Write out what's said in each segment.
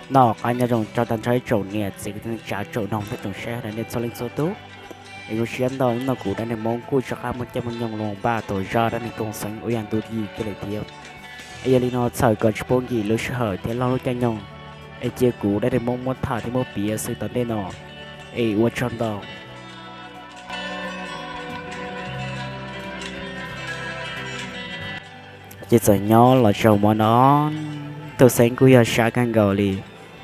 Noj qab nyob zoo rau tag nrho ib tsoom niam txiv kwv tij neej tsa tsoom noog thiab tsoom saib nej txhua leej txhua tus. Es zoo siab ntau hnub no kuv dab neeg Hmoob kuj rov qab muaj caij muaj nyoog los npaj tau zaj dab neeg Tooj Xeeb uas yog ntu yim kiag lawm thiab. Es yog li no txhawm kom tsis pub nkim lub sij hawm thiab lub caij nyoog, es cia kuv dab neeg Hmoob muab tham thiab muab piav xwb tom ntej no, es ua tsaug ntau. Ces txawm nyob los rau hmo no, Tooj Xeeb kuj yog sab kawg nkaus li,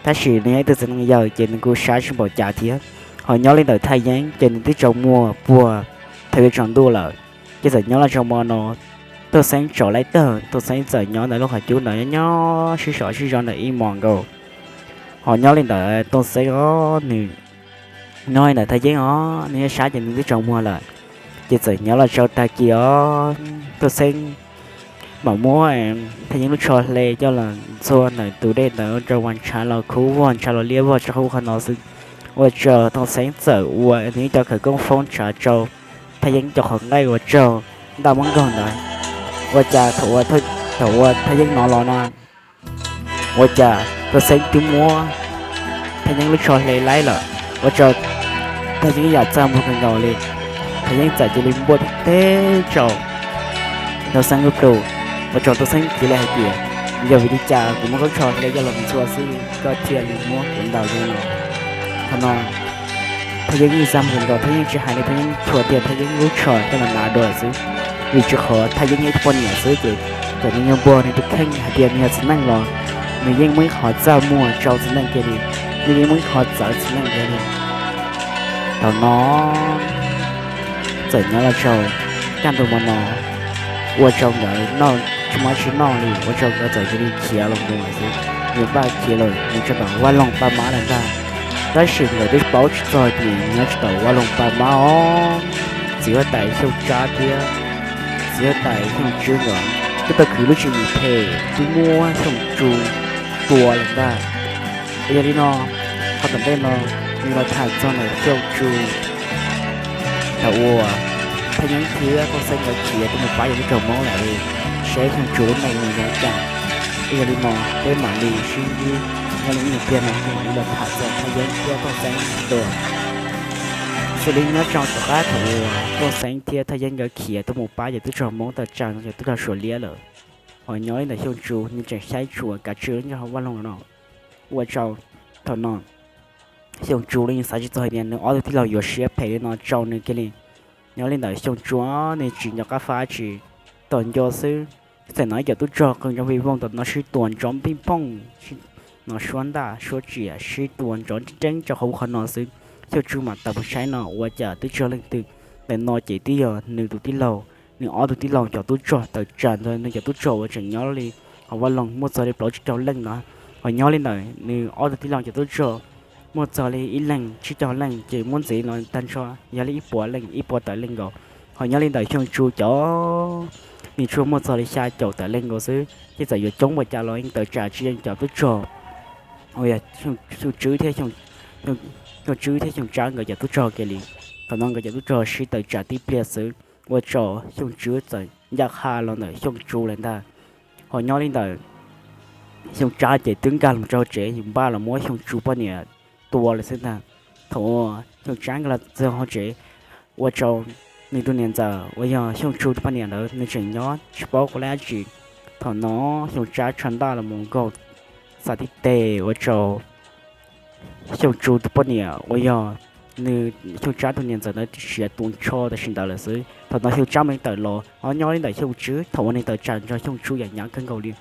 tab sis nws yog ib tug txiv neej yawg ces nws kuj sab tsis npaum cas thiab. Ho nyob li ntawm Thaj Yeeb ces nws twb tsaus muag puag thaum yuav tsaus ntuj lawm. Ces txawm nyob los rau hmo no, Tooj Xeeb tsaus laib tag, Tooj Xeeb txawm nyob ntawm lub qhov cub ntawd nyob sib sov sib zog ntawm ib hmos nkaus. Ho nyob li ntawm Tooj Xeeb os, nws nyob li ntawm Thaj Yeeb os, nws nyob sab ces nws twb tsaus muag lawm. Ces txawm nyob los rau tag kis os, Tooj Xeeb mam muab Thaj Yeeb lub tsho hle coj los ntxhua ntawm tus dej ntawd rau vas ntshav los khub vog ntshav los liab vog rau hauv qhov no xwb. Ua rau Tooj Xeeb txawm ua nws ib co khawv koob foob ntshav rau Thaj Yeeb cov qhov nqaij uas raug ntaj muab nkaug ntawd. Ua cas thaum ua, thaum ua Thaj Yeeb no los no, ua cas Tooj Xeeb twb muab Thaj Yeeb lub tsho hle laib lawm, ua rau Thaj Yeeb yam txaj muag kawg nkaus li. Thaj Yeeb txawm cia li npuaj tib teg rau Tooj Xeeb lub plhu, ua rau Tooj Xeeb cia li hais tias, yog vim li cas kuv muab koj lub tsho hle coj los ntxhua xwb koj thiaj li muab kuv ntaus li no? Qhov no Thaj Yeeb yeej txaj muag kawg nkaus, Thaj Yeeb tsis hais li, Thaj Yeeb tsuas tias Thaj Yeeb lub tsho coj los hnav dua xwb, vim tsis qhov Thaj Yeeb yog ib tug poj niam xwb ces txawm nws yuav npuag nws tus kheej hais tias nws yog txiv neej los nws yeej muaj ib qho txaj muag rau txiv neej kiag li, nws yeej muaj ib qho txawv txiv neej kiag li. Thaum no txawm nyob los rau kaj ntug hmo no, ua rau nkawd noj tsis muaj dab tsi noj li, ua rau nkawd txawm cia li khiav los mus lawm xwb. Nws npaj khiav los mus rau tom Vaj Loog Paj Mab lawm ntag. Tab sis nkawd twb paub tsis txog tias nyob rau tom Vaj Loog Paj Mab os, txiv huab tais Xyooj Tsab thiab txiv huab tais Xyooj Tswb nkawd twb tau khwv lub tswv yim phem twb muab Xyooj Tsu tua lawm ntag. Es yog li no, qhov tom ntej no nws los tham txog ntawm Xyooj Tsu. Thaum uas Thaj Yeeb thiab Tooj Xeeb nkawd khiav tuaj mus pab yawg tub rog Hmoob lawm, seb Xyooj Tsu lub neej mus zoo cas. Es yog li no peb mam li sib ntsib nyob li ib nyuag pliag no kuv mam li los tham txog Thaj Yeeb thiab Tooj Xeeb dua. Xws li nyob rau tom qab thaum uas Tooj Xeeb thiab Thaj Yeeb nkawd khiav tuaj mus pab yawg tub rog Hmoob tawm tsam yawg tub rog Suav Liab lawm, ho nyob li ntawm Xyooj Tsu nws tseem xyaib tsuas kav tswj lub nroog Vaj Loog no, ua rau thaum no Xyooj Tsu los yeej xav tsis txog hais tias nws ob tug tij laug yuav siab phem li no rau nws kiag li. Nyob li ntawm Xyooj Tsu nws tsis nco qab fab tsi, tom nco xwb, txawm hnov ib co tub rog qw nrov vij voog tom no sib tua nrov pij phooj, no suab ntaj suab tsiam sib tua nrov nreeb rau hauv qhov no xwb. Xyooj Tsu mam tawm mus saib no ua cas twb tsis yog leej twg, ntawm no ces twb yog nws tus tij laug, nws ob tug tij laug cov tub rog tawm tsam ntawd, nws cov tub rog uas tseem nyob li hauv Vaj Loog muaj txog li plaub tsib caug leej no. Ho nyob li ntawm nws ob tug tij laug cov tub rog muaj txog li ib leeg tsib caug leej ces muab ntxiv los tag nrho yog li ib puas leej, ib puas tawm leej nkaus. Ho nyob li ntawm Xyooj Tsu cov, nws tsuas muaj txog li xya caum tawm leej nkaus xwb, ces txawm yuav coob npaum cas los yeej tawm tsam tsis yeej cov tub rog uas yog Xyooj Tswb thiab, Xyooj Tswb thiab Xyooj Tsab nkawd cov tub rog kiag li. Thaum no nkawd cov tub rog sib tawm tsam tib pliag xwb, ua rau Xyooj Tswb txawm ncaj qha los ntawm Xyooj Tsu lawm ntag. Ho nyob li ntawm Xyooj Tsab ces twb nkag los rau tsev, yus npaj los muab Xyooj Tsu poj niam tua lawm xwb ntag. Thaum uas Xyooj Tsab nkag los txog hauv tsev, ua rau nws tus niam ntxawm uas yog Xyooj Tsu tus poj niam ntawd nws tseem nyob tsis paub qhov dab tsi. Thaum no Xyooj Tsab tshav ntaj los mus nkaug, xa tib teg ua rau Xyooj Tsu tus poj niam uas yog nws, Xyooj Tsab tus niam ntxawm ntawd siav tu nrho tam sim ntawd lawm xwb. Thaum no Xyooj Tsab mam li tawm los, ho nyob li ntawm Xyooj Tswb thaum uas nws tawm tsam nrog Xyooj Tsu yam hnyav kawg nkaus li.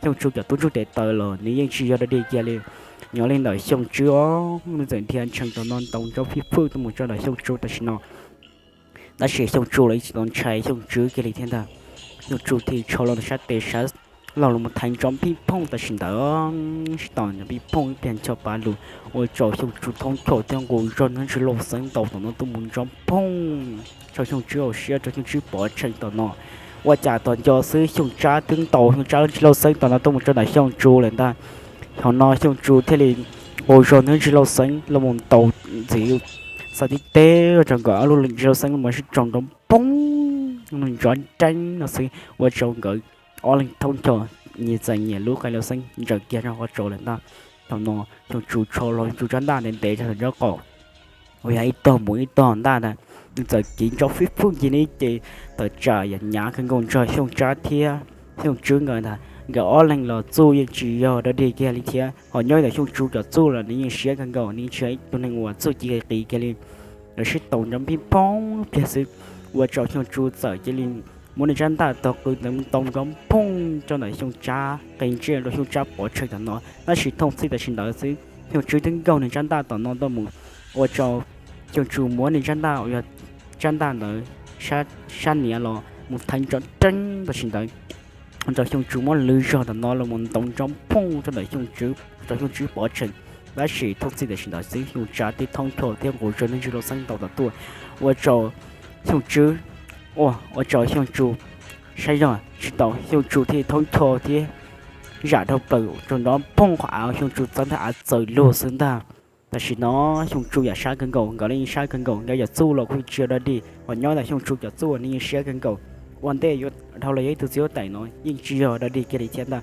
Xyooj Tsu cov tub ntsuj tes taw los nws yeej tsis yog dog dig kiag li. Nyob li ntawm Xyooj Tswb os, nws txawm dhia ntsheej tom no ntaus nrov phij phwj tuaj mus rau ntawm Xyooj Tsu tam sim no. Tab sis Xyooj Tsu los yeej tsis tau ntshai Xyooj Tswb kiag li thiab ntag. Xyooj Tsu thiaj tsho los ntawm sab tes sab laug los mus thaiv nrov phij phooj tam sim ntawd, sib tom nrov phij phooj ib pliag ncho pa lug, ua rau Xyooj Tsu thoob chaw thiab nqus zog ntxhw lauj xeeb ntaus tom no tuaj mus nrov phooj, rau Xyooj Tswb hauv siab rau Xyooj Tswb pov tshee tom no. Ua cas tom nco xwb Xyooj Tsab twb ntaus Xyooj Tsab ntxhw lauj xeeb tom no tuaj mus rau ntawm Xyooj Tsu lawm ntag. Thaum no Xyooj Tsu thiaj li nqus zog ntxhw lauj xeeb los mus ntaus ntxiv, xa tib teg rau nkawd ob lub ntxhw lauj xeeb los mus sib raug nrov phooj, nrov nreeb no xwb ua rau nkawd ob leeg thoob chaw nyias txawm nyias lub qe lauj xeeb ntsaws kiag rau hauv qhov tsaus lawm ntag. Thaum no Xyooj Tsu tsho los Xyooj Tsu tsab ntaj ntev ntev rau ntawm nraub qaum uas yog ib tog mus ib tog ntaj ntag, nws txawm kiv nrov fwj fwj ncig li ces tawm tsam yam nyav kawg nkaus nrog Xyooj Tsab thiab Xyooj Tswb nkawd ntag. Nkawd ob leeg los txuj yeej tsis yog dog dig kiag li thiab, ho nyob ntawm Xyooj Tsu cov txuj los nws yeej siab kawg nkaus, nws tsis yog ib tug neeg uas txuj ci qis kiag li. Nkawd sib tau nrov pij phooj pliag xwb, ua rau Xyooj Tsu txawm cia li muab nws tsab ntaj tog qw ntawd mus ntaus nrov phooj rau ntawm Xyooj Tsab qe ntsej rau Xyooj Tsab pov tshee tam no. Tab sis thooj txhij tam sim ntawd xwb Xyooj Tswb twb nkaug nws tsab ntaj tom no tuaj mus, ua rau Xyooj Tsu muab nws tsab ntaj uas yog tsab ntaj ntawd sab niav los mus theev nrov reeb tam sim ntawd, ua rau Xyooj Tsu muab lwv zog tom no los mus ntaus nrov phooj rau ntawm Xyooj Tswb, rau Xyooj Tswb pov tshee. Tab sis thooj txhij tam sim ntawd xwb Xyooj Tsab thiaj thoob cho thiab nqus zog neeg ntsis los xeeb ntaus tom tuaj, ua rau Xyooj Tswb, ua, ua rau Xyooj Tsu saib zog tsis tau, Xyooj Tsu thiaj thoob cho thiab zam dhau plaws rau nrov phooj qhov av, Xyooj Tsu txawb ntaj av txawm lug xwb ntag. Tam sim no Xyooj Tsu yam sab kawg nkaus, nkawd los yeej sab kawg nkaus, nkawd yam txuj los kuj tsis yog dog dig, ho nyob ntawm Xyooj Tsu cov txuj uas nws yeej siab kawg nkaus. Ua ntej yuav dhau los yog ib tug txiv huab tais no yeej tsis yog dog dig kiag li thiab ntag.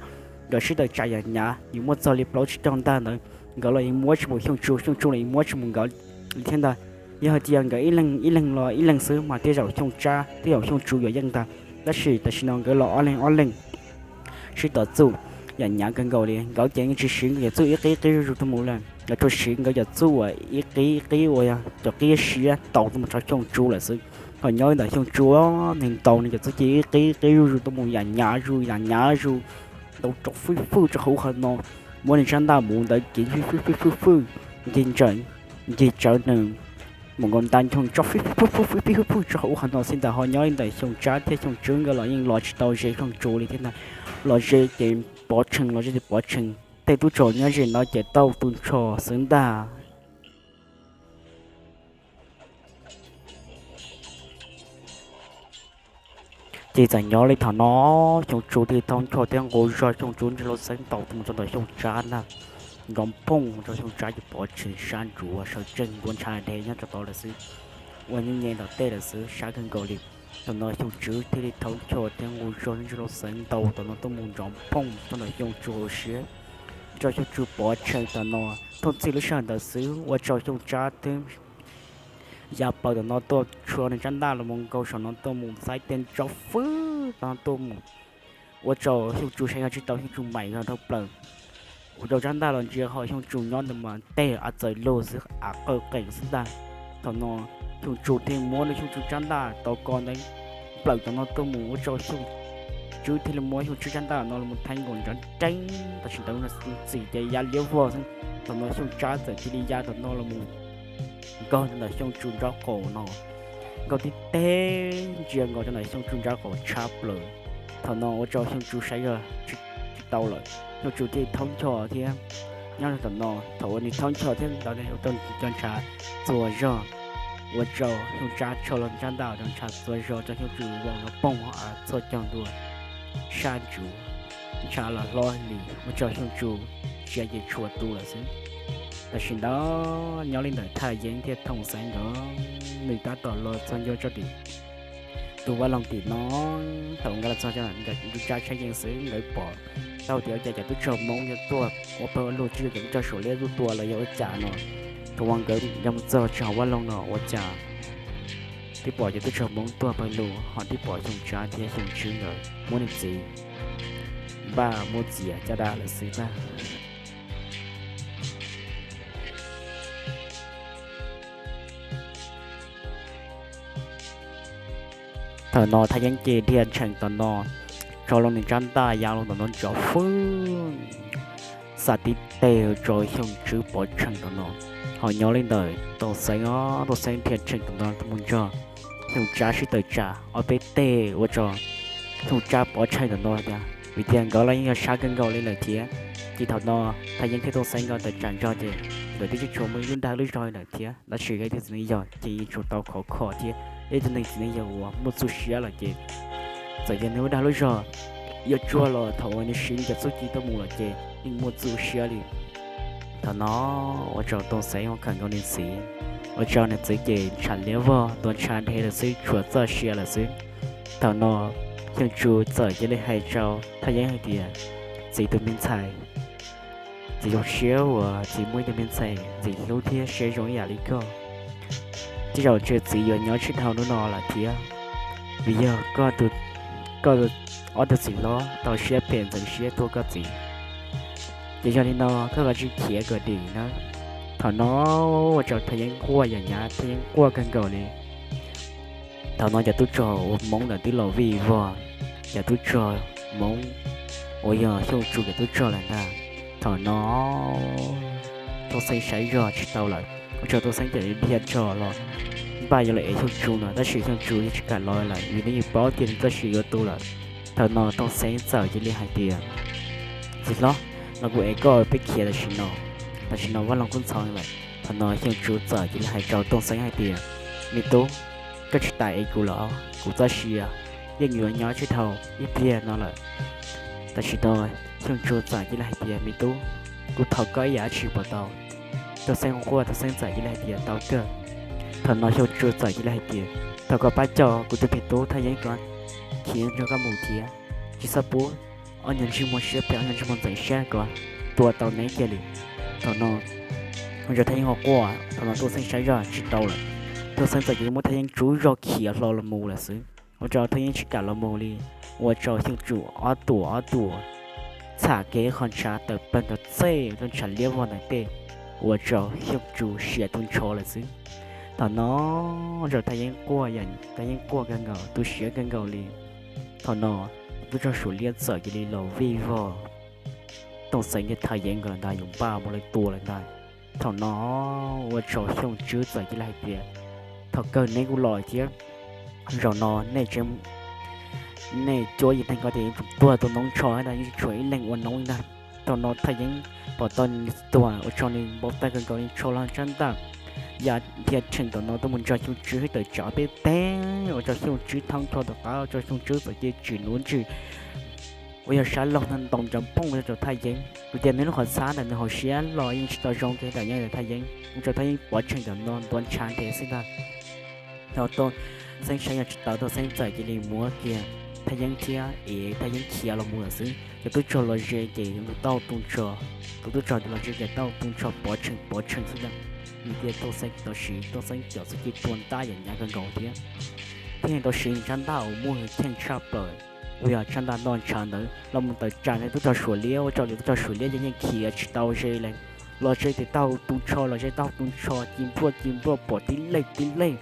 Nkawd sib tawm tsam yam nyav, yeej muaj txog li plaub tsib caug ntaj ntawd, nkawd los yeej muab tsis mus Xyooj Tsu, Xyooj Tsu los yeej muab tsis mus nkawd li thiab ntag. Yog hais tias nkawd ib leeg ib leeg los ib leeg xwb mas tej zaum Xyooj Tsab tej zaum Xyooj Tsu yuav yeej ntag. Tab sis tam sim no nkawd los ob leeg ob leeg sib tawm txuj yam nyav kawg nkaus li, nkawd ces yeej tsis siv nkawd cov txuj ib qib ib qib zuj zus tuaj mus lawm, nkawd tsuas siv nkawd cov txuj uas ib qib ib qib uas yog cov qib siab ntaus tuaj mus rau Xyooj Tsu lawm xwb. Thaum nyob ntawm Xyooj Tsu, nws ntaus nws cov txuj ci ib qib ib qib zuj zus tuaj mus yam nyav zuj yam nyav zuj, ntaus rau fwj fwj rau hauv qhov no, muab nws tsab ntaj mus ntawd kiv fwj fwj fwj fwj, ncig ntsawm, ncig tsawv nws mus nkaus nta ncho nrov fwj fwj fwj fwj rau hauv qhov no xwb ntag. Ho nyob li ntawm Xyooj Tsab thiab Xyooj Tswb nkawd los yeej los tsis tau ze Xyooj Tsu li thiab ntag. Los ze ces pov tshee, los ze ces pov tshee, tej tub rog nyob ze no ces tau tu nrho xwb ntag. Ces txawm nyob li thaum no Xyooj Tsu thiaj thoob cho thiab nqus zog Xyooj Tsu ntsej lub xeeb ntaus tuaj mus rau ntawm Xyooj Tsab ntag. Nrov phooj rau Xyooj Tsab ces pov tshee sab ntsuav sawv tsees ntua ntsha dhev nyob rau tod lawm xwb. Ua nyuj nyem tom tej lawm xwb, sab kawg nkaus li. Thaum no Xyooj Tswb thiaj li thoob cho thiab nqus zog ntsej lub xeeb ntaus tom no tuaj mus nrov phooj rau ntawm Xyooj Tsu hauv siab, rau Xyooj Tsu pov tshee tom no. Thooj txhij lub sij hawm ntawd xwb ua rau Xyooj Tsab twb ya plaws tom no tuaj tshua nws tsab ntaj los mus nkaug saum no tuaj mus txaib tej nrov fwj tom no tuaj mus, ua rau Xyooj Tsu saib yog tsis tau Xyooj Tsu maim zog dhau plaws. Ua rau tsab ntaj los ntsia ho Xyooj Tsu nyob ntawd mas tej av txawm lug xwb, av qaw qees xwb ntag. Thaum no Xyooj Tsu thiaj muab nws Xyooj Tsu tsab ntaj tau ko ntawd nplawm tom no tuaj mus ua rau Xyooj Tswb thiaj li muab Xyooj Tswb tsab ntaj no los mus theeb nkaus nrov reeb tam sim ntawd ntxim ces ya liab vog xwb. Thaum no Xyooj Tsab txawm cia li ya tom no los mus nkaug rau ntawm Xyooj Tsu nraub qaum no, nkaug tib teg ntsia nkaus rau ntawm Xyooj Tsu nraub qaum tshab plaws. Thaum no ua rau Xyooj Tsu saib zog tsis tau lawm, Xyooj Tsu thiaj thoob cho thiab nyob rau tom no. Thaum uas nws thoob cho thiab ntawd ua rau cov ntshav txuas zog, ua rau Xyooj Tsab tsho los tsab ntaj rau ntshav txuas zog rau Xyooj Tsu vau nrov phooj hauv av txhua caug ntua sab ntsuav, ntshav los hlob li ua rau Xyooj Tsu tsiav ces tshua tu lawm xwb. Tam sim ntawd nyob li ntawm Thaj Yeeb thiab Thooj Xeeb nkawd, nws tab tom los txog ncua tso tim tus vaj loog tim no. Thaum nkawd los txog nram nruab tsab tshab yeej xwb nkawd pom tau tias ua cas cov tub rog Hmoob yuav tuaj ua pawg ua lug tsis yog cov tub rog Suav liab tuaj tua los yog ua cas no. Thaum uas nkawd nkag mus txog tsis hauv vaj loog no ua cas twb pom cov tub rog Hmoob tuaj pawg lug ho twb pom Xyooj Tsab thiab Xyooj Tswb nkawd muab nws txiv npaj muab txiav caj dab lawm xwb ntag. Thaum no Thaj Yeeb ces dhia tshee tom no, rho loo nws tsab ntaj ya loo tom no nrov fwj, xa tib teg rau Xyooj Tswb pov tshee tom no. Ho nyob li ntawm Tooj Xeeb os, Tooj Xeeb dhia tshee tom no tuaj mus nrog Xyooj Tsab sib tawm tsam ob peb teg ua rau Xyooj Tsab pov tshee tom no tiag, vim tias nkawd los yeej yog sab kawg nkaus li lawm thiab. Ces thaum no Thaj Yeeb thiab Tooj Xeeb nkawd tawm tsam nrog ces nkawd twb tsis tshua muaj ib lub dag lub zog li lawm thiab, tab sis yog ib tug txiv neej yawg ces yeej tsuas tau khov kho thiab, yog ib tug neeg txiv neej yawg uas muaj txuj siab lawm ces txawm yog nws lub dag lub zog yuav tsuag los thaum uas nws siv nws cov txuj ci tuaj mus lawm ces yeej muaj txuj siab li. Thaum no ua rau Tooj Xeeb ua khawm nkaus nws txiv, ua rau nws txiv ces ntshav liab vog ntua ntshav dhev lawm xwb, tshuav txoj sia lawm xwb. Thaum no Xyooj Tsu txawm cia li hais rau Thaj Yeeb hais tias, txiv tus me ntxhais, Txiv zoo siab uas txiv muaj ib tug me ntxhais ntxim hlub thiab siab zoo ib yam li koj. Tej zaum ntshe txiv yuav nyob tsis dhau hnub no lawm thiab, vim yog koj ob tug txiv hlob tau siab phem ntxeev siab tua koj txiv. Ces yog li no koj kav tsij khiav kom dim nawb. Thaum no ua rau Thaj Yeeb quaj yam nyab, Thaj Yeeb quaj kawg nkaus li. Thaum no cov tub rog uas Hmoob ntawd twb los vij vog, cov tub rog Hmoob uas yog Xyooj Tsu cov tub rog lawm ntag. Thaum no Tooj Xeeb saib zog tsis tau lawm, ua rau Tooj Xeeb thiaj li dhia rog los npaj yuav los ev Xyooj Tsu no, tab sis Xyooj Tsu yeej tsis kam los lawm, vim nws yeej paub tias nws txoj sia yuav tu lawm. Thaum no Tooj Xeeb txawm cia li hais tias, txiv hlob, los kuv ev koj peb khiav tam sim no, tam sim no Vaj Loog kuj ntxhov lawm. Thaum no Xyooj Tsu txawm cia li hais rau Tooj Xeeb hais tias, me tub, koj tsis tas ev kuv los, kuv txoj sia yeej yuav nyob tsis dhau ib pliag no lawm. Tam sim no Xyooj Tsu txawm cia li hais tias, me tub, kuv thov koj ib yam dab tsi puas tau? Tooj Xeeb quaj, Tooj Xeeb txawm cia li hais tias, tau kawg. Thaum no Xyooj Tsu txawm cia li hais tias, thov koj pab coj kuv tus me tub Thaj Yeeb tuaj khiav nrog koj mus thiab, tsis txhob pub ob nyuag ntsej muag siab phem, ob nyuag ntsej muag ntxeev siab ko tua tau neb kiag li. Thaum no ua rau Thaj Yeeb quaj, thaum no Tooj Xeeb saib zog tsis tau lawm. Tooj Xeeb txawm cia li muab Thaj Yeeb tsuj zog khiav hlo los mus lawm xwb, ua rau Thaj Yeeb tsis kam los mus li. Ua rau Xyooj Tsu ob tuam ob tuam txham kiag ib qho ntshav tawm plaws nrov txej rau ntshav liab vog ntawm tej, ua rau Xyooj Tsu siav tu nrho lawm xwb. Thaum no ua rau Thaj Yeeb quaj, Thaj Yeeb quaj kawg nkaus, tu siab kawg nkaus li. Thaum no tub rog Suav Liab txawm cia li los vij vog Tooj Xeeb thiab Thaj Yeeb nkawd lawm ntag, yuav npaj mus lawv tua lawm ntag. Thaum no ua rau Xyooj Tswb txawm cia li hais tias, thaum kawg neb kuj los thiab, zaum no nej tseem, nej cuab yeej teeg ko ces yuav tsum tuag tua noob nrho ntag, yeej tsis tshuav ib leeg ua noob li ntag. Thaum no Thaj Yeeb pom tau nws tuag ua rau nws npau taws kawg nkaus, nws rho hlo tsab ntaj ya dhia rhees tom no tuaj mus nrog Xyooj Tswb tawm tsam peb teg, ua rau Xyooj Tswb thoob nrho tom qab, ua rau Xyooj Tswb txawm cia tswm nuv ntsws uas yog sab laug ntawd ntaus nrov nphooj ua rau Thaj Yeeb. Kuv tias nws lub qhov txhab ntawm nws hauv siab los yeej tsis tau zoo kiag ntawm yeej ntawm Thaj Yeeb, ua rau Thaj Yeeb pov tseg tom no ntuav ntshav ntev xwb ntag. Thaum Tooj Xeeb saib yog tsis tau, Tooj Xeeb txawm cia li muab kiag Thaj Yeeb thiab ev Thaj Yeeb khiav los mus lawm xwb. Cov tub rog los ze ces tus taub hau tu nrho, tus tub rog los ze ces taub hau tu nrho pov tseg pov tseg xwb ntag. Vim tias Tooj Xeeb tau siv Tooj Xeeb cov txuj ci tua ntaj yam hnyav kawg nkaus thiab, thiab tau siv tsab ntaj uas muaj cheej tshaj plaws uas yog tsab ntaj ntaj ntshav ntawd los mus tawm tsam tub rog Suav Liab, ua rau tub rog Suav Liab yeej yeej khiav tsis tau ze li. Los ze ces taub hau tu nrho, los ze taub hau tu nrho, ci npluaj ci npluaj pom tib leeg tib leeg,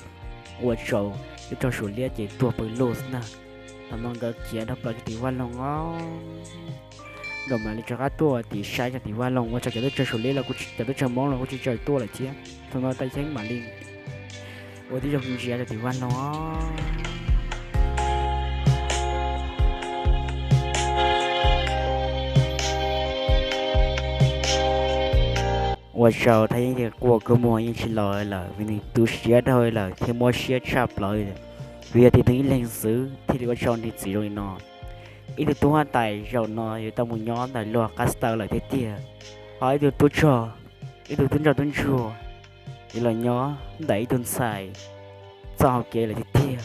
ua rau tub rog Suav Liab ces tuag pw lug xwb ntag. Thaum no nkawd khiav dhau plaws rau tim Vaj Loog os, nkawd mam li rov qab tuaj tim saib rau tim Vaj Loog, ua rau cov tub rog Suav Liab los kuj, cov tub rog Hmoob los kuj tsis tshua tuaj lawm thiab. Thaum no Thaj Yeeb mam li ua tib zoo ntsia rau tim Vaj Loog os. Ua rau Thaj Yeeb ces quaj kua muag yeej tsis los lawm, vim nws tu siab dhau lawm thiab mob siab tshaj plaws. Vim yog tias nws ib leeg xwb thiaj li ua rau nws txiv zoo li no. Ib tug tub huab tais zaum no yuav tau mus nyob ntawm luag qab taw lawm tiag tiag, ho ib tug tub rog, ib tug tub ntsoj tub ntsuag yuav los nyob ntawm ib tug ntxhais txoj hau kev lawm tiag tiag,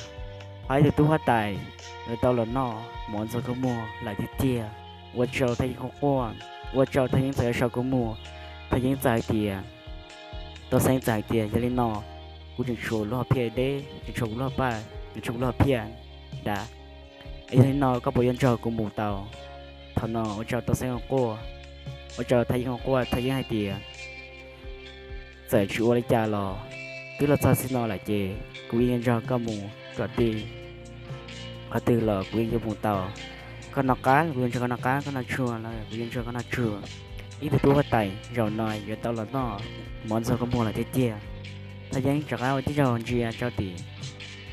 ho ib tug tub huab tais yuav tau los noj mov ntxuag kua muag lawm tiag tiag. Ua rau Thaj Yeeb quaj quaj, ua rau Thaj Yeeb txawm yuav sau kua muag. Thaj Yeeb txawm hais tias, Tooj Xeeb txawm hais tias, yog li no kuv tseem tshuav lub hom phiaj deb, tseem tshuav kuv lub hom paj, tseem tshuav kuv lub hom phiaj dav, yog li no koj puas yuav nrog kuv mus tau? Thaum no ua rau Tooj Xeeb quaj, ua rau Thaj Yeeb quaj, Thaj Yeeb hais tias, txawm tsis ua li cas los twb los txog txij no lawm ces kuv yeej yuav nrog koj mus kom txog qhov twg los kuv yeej yuav mus tau. Koj noj qab los kuv yuav nrog koj noj qab, koj noj tsuag los kuv yuav nrog koj noj tsuag. Ib tug tub huab tais zaum no yuav tau los noj mov ntxuag kua muag lawm tiag tiag. Thaj Yeeb rov qab ua tib zaug ntsia rau tim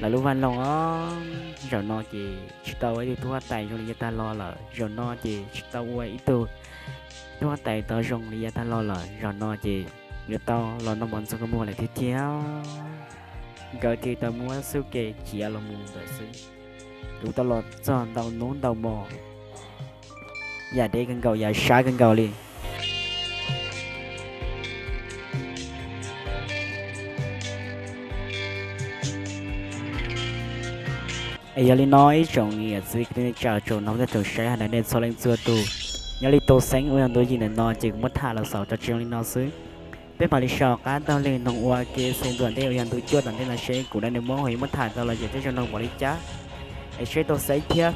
lawv lub vaj loog os, zaum no ces tsis tau ua ib tug tub huab tais zoo li yav tag los lawm, zaum no ces tsis tau ua ib tug tub huab tais tau zoo li yav tag los lawm, zaum no ces yuav tau los noj mov ntxuag kua muag lawm tiag tiag. Nkawd thiaj tau muab xub ke khiav los mus lawm xwb. Kuv tau los txog ntau hnub ntau hmo, yam deb kawg nkaus, yam sab kawg nkaus li. Es yog li no ib tsoom niam txiv kwv tij neej tsa tsoom mloog thiab tsoom saib hauv nej txhua leej txhua tus, Nyob li tau xeeb uas yog ntu yim ntawm no ces kuv muab tham los xaus tso tseg li no xwb. Peb mam li sib qab taug li noog ua ke xwb tom ntej uas yog ntu cuaj tom ntej no seb kuv dab neeg Hmoob ho yuav muab tham tau los yog tej zoo npaum li cas, es seb tau xeeb thiab,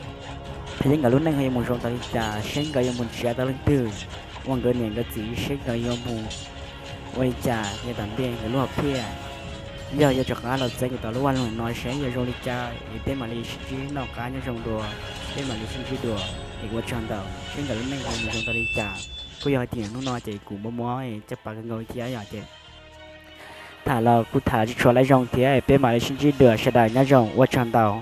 Phaj Yeeb nkawd lub neej ho yuav mus zoo tau li cas, seb nkawd yuav mus nrhiav tau leej twg ua nkawd niam nkawd txiv, seb nkawd yuav mus ua li cas yav tom ntej nkawd lub hom phiaj. Yog yuav rov qab los txeeb kuv tom lub vaj loog no seb yuav zoo li cas es peb mam li sib ntsib noj qab nyob zoo dua, peb mam li sib ntsib dua, es ua tsaug ntau, seb nkawd lub neej ho mus zoo tau li cas. Kuj yog hais tias hnub no ces kuv muaj mob caj pas kawg nkaus thiab yom, ces tham los kuj tham tsis tshua lawv zoo thiab, peb mam li sib ntsib dua, sawv daws nyob zoo, ua tsaug ntau.